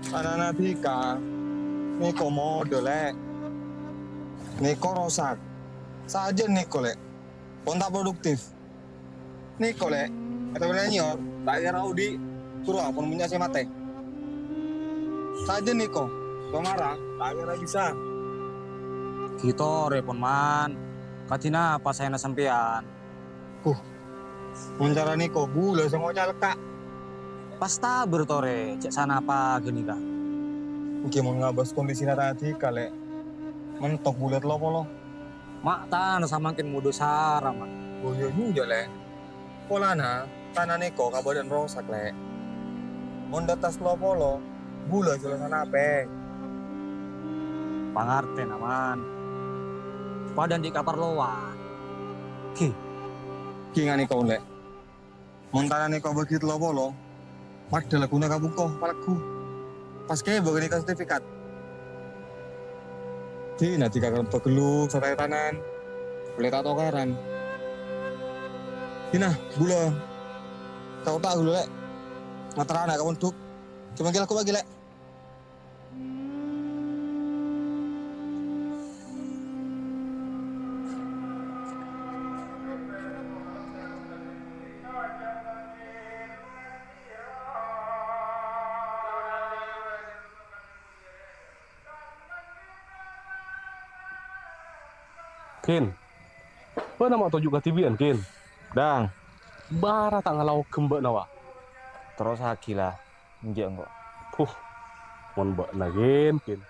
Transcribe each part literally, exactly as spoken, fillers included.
Ana'na Dika, nèko modhâ, Lè'. Nèko rosak. Sajân nèko, Lè'. Pon ta' produktif. Nèko, Lè'. Kata bela nyior, ta' kèra odi'. Soro pon bânnya' sè matè. Sajân nèko. Kok mara, ta' kèra bisa. Ghi' torè, pon, Man. Kadhi napa saèna sampèyan? Huh, mon cara nèko bulâ sè ngoca' lekka'. Pas tabâr torè, cè' sanapa ghânèka. Èngghi mon ngabâs kondisina Dika, Lè'. Mentok bulâ tello polo. Ma' tana samangkèn modhâ sara, Ma'. Oh, iyâ, iyâ, Lè'. Polana tana nèko kabâdâ'ân rosak, Lè'. Mon dâ' attas tello polo, bulâ jhâ' la sanapè. Pangartèna, Man. Padâ andi' kaparlowan. Ghi. Ghi nganèko, Lè'. Mon tana nèko bâgi tello polo, padâ lagghuna ka bungko, palagghu. Pas kèbâ ghânèka sertifikat. Dina Dika kèra paghellu sarta ètanan. Ollè ta' tokaran. Dina, bulâ. Ta' otak ghâllu, Lè'. Ngaterrana ka pondhuk. Coma ghi' lako bâgi, Lè'. Kin. Bâ'na ma' toju' kadhibi'ân, Kin? Dang. Bârâ ta' ngalaoghem bâ'na, wa? Terrosaghi, la. Enjâ' engko'. Puh. Mon bâ'na, Kin, Kin.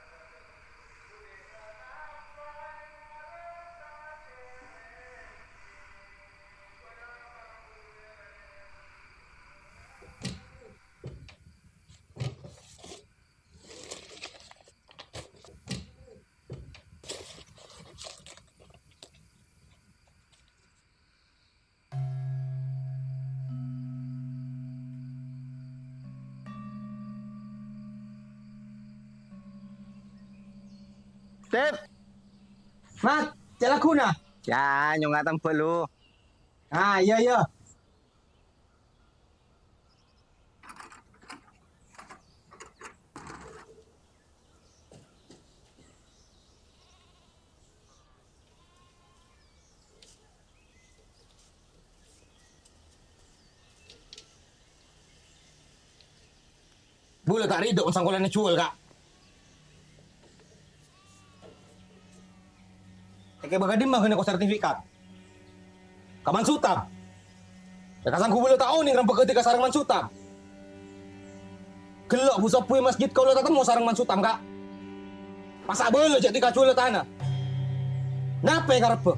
Tep! Mat, cè' lagghuna? Yâ, nyongnga' tembhâl, lu. Ah, iyâ, iyâ. Bulâ ta' ridho mon sangkolan èjhuwâl, Ka'. Èkèbâ ka dimma ghânèka sertifikat? Ka Man Sutam. Yâ, ka sangghu bulâ ta' onèng rembhâghâ Dika sareng Man Sutam. Ghellu' bu-sobbhu è masjid kaulâ tatemmo sareng Man Sutam, Ka'. Masa' bâlâ jhâ' Dika jhuwâlâ tana. Napa èkarebbhâ?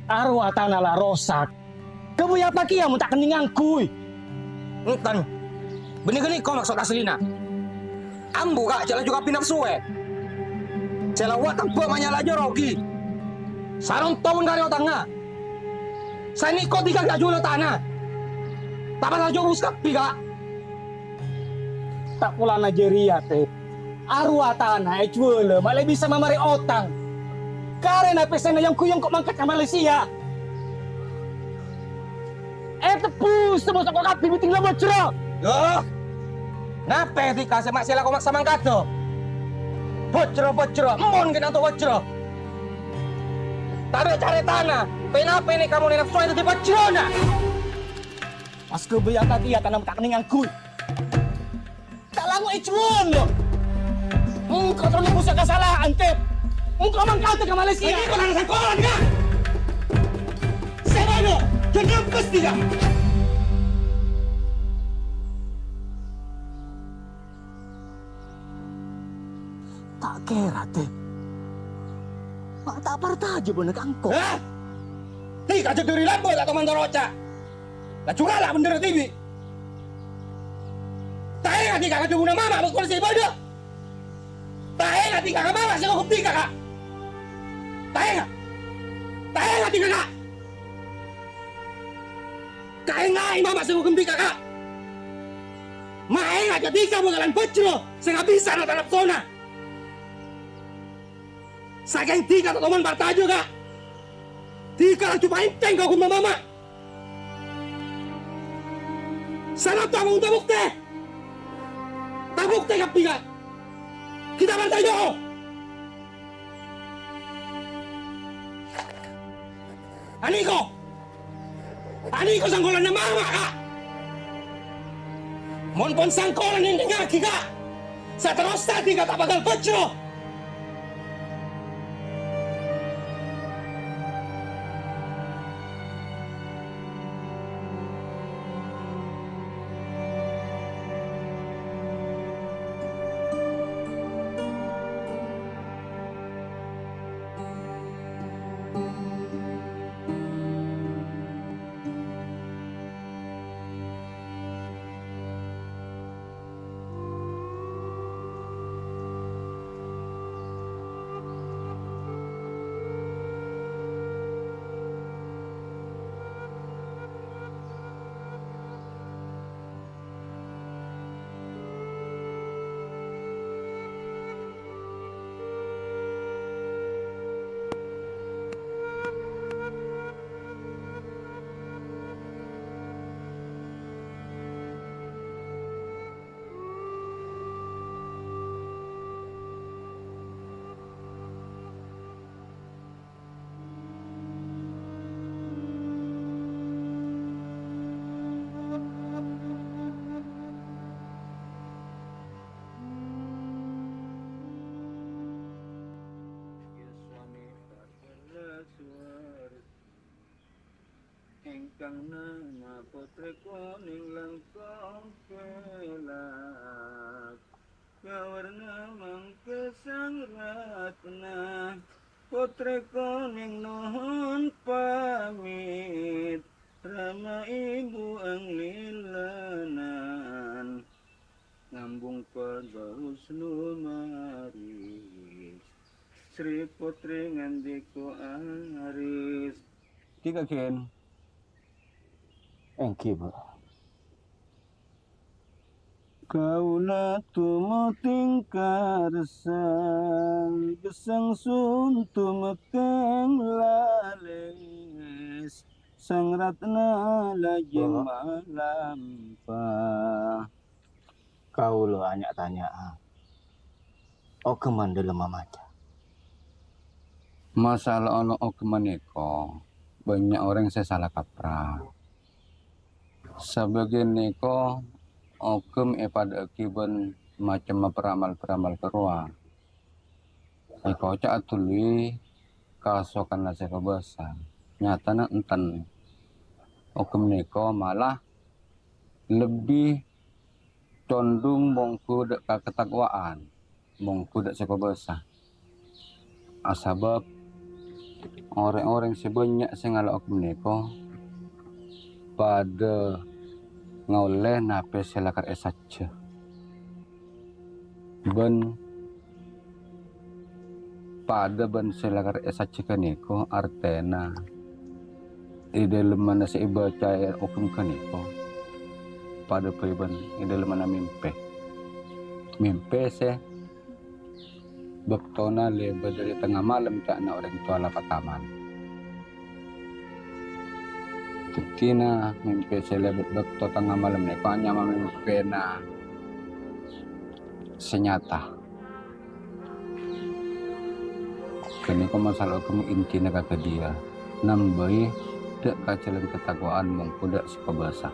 Arowa tana la rosak. Ghâbây apa kèya mon ta' kennèng ngangghuy? Enten. Bânnè ghânèka maksod asllina. Ambu, Ka', jhâ' laju kabbhi napsoè. Sè la wa' tebbhâ' ma' nyala jârogi. Sarong taon karè otangnga. Sanèko Dika ghi' ajhuwâlâ tana. Ta' pas ajhubus kabbhi, Ka'. Ta' polana jârèya, Tep. Arowa tana èjhuwâlâ, malè bisa mamarè otang. Karèna pèssèna yong-ghu yong-ko mangkat ka Malaysia. Ètebbhus, tebbhus soko kabbhi bhidhing la bhâjrâ. Loh, napè Dika sè ma' sè lako maksa mangkaddhâ? Bhâjrâ, bhâjrâ, mon kèng tanto bhâjrâ. Tadâ' carètana, pènapè nèka mon ènapsoè dhâddhi bhâjrâna. Pas ghâbây apa kèya tana mon ta' kennèng ngangghuy. Ta' lango' èjhuwâl, lo. Engko' terro nebbusa kasala'an, Tep. Engko' mangkaddhâ ka Malaysia. Lagi kok nang sangkolan, Ka'? Sè bâdâ, jhâ' nembus, Dika. Ta' kèra, Tep. Ma' ta' parcajâ bâ'na ka engko'. Hah? Dika jhâ' dhâri lambâ' ta' toman toro' ca'. Laju ngala' bhendher dhibi'. Ta' enga' Dika ka dhâbuna mama' bâkto sè bâdâ. Ta' enga' Dika ka mama' sè ngogop Dika, Ka'. Ta' enga'. Ta' enga' Dika, Ka'. Kaèngaè mama' sè ngogop Dika, Ka'. Ma' enga' jhâ' Dika bhâkalan bhâjrâ sè ngabisana ta' napsona. Sakèng Dika ta' toman parcajâ, Ka'. Dika laju paèntèng ka hokomma mama'. Sanapa mon ta' buktè? Ta' Bukte kabbhi, Ka'. Kita bertanya. Aniko! Aniko sangkolanna mama, Ka'! Mon pon sangkolan endengngagi, Ka'! Saterrossa dhika ta' bakal bhâjjhrâ! Ingkang nama Potre Koning langkong perak, kawarna mangke sang ratna. Potre Koning nohon pamit, rama ibu anglilanan. Ngambung padaus lumaris, Sri Potri ngandika aris. Dhika, Gen. Engghi, Bu. Kaula tumo tingkarsa, gesang suntu mekeng lalis, Sang Ratna lajeng Bu. Malampa. Kaula nya'-tanya'a, oghemman dhâlemma maca. Masalah ana oghemma nèko, bânnya' orèng sè sala kaprah. Sabâgiyân nèko oghemma èpadâ'âghi bân macemma paramal-paramal karowa. Èkoca' adhuli kasokanna sè kobâsa. Nyatana enten. Oghemma nèko malah lebbi condhung mongghu dâ' ka katakwaan, mongghu dâ' sè kobâsa. Asabâb orèng-orèng sè bânnya' sè ngala' oghemma nèko padâ ngaollè napè sè lakar èsajjhâ. Bân padâ bân sè lakar èsajjhâ ghânèko artèna è dhâlemmana sè èbâca è oghemma ghânèko padâ bhâi bân è dhâlemmana mimpè. Mimpè sè bâktona lèbât dâri tengnga malem ca'na orèng towa la pataman. Dhâddhina mimpè sè lèbât bâkto tengnga malem nèko anyama mimpèna sè nyata. Ghânèko masalah oghemma intina kadhâddhiyâ, nambâi dâ' ka jhâlân katakwaan mongghu dâ' sè kobâsa.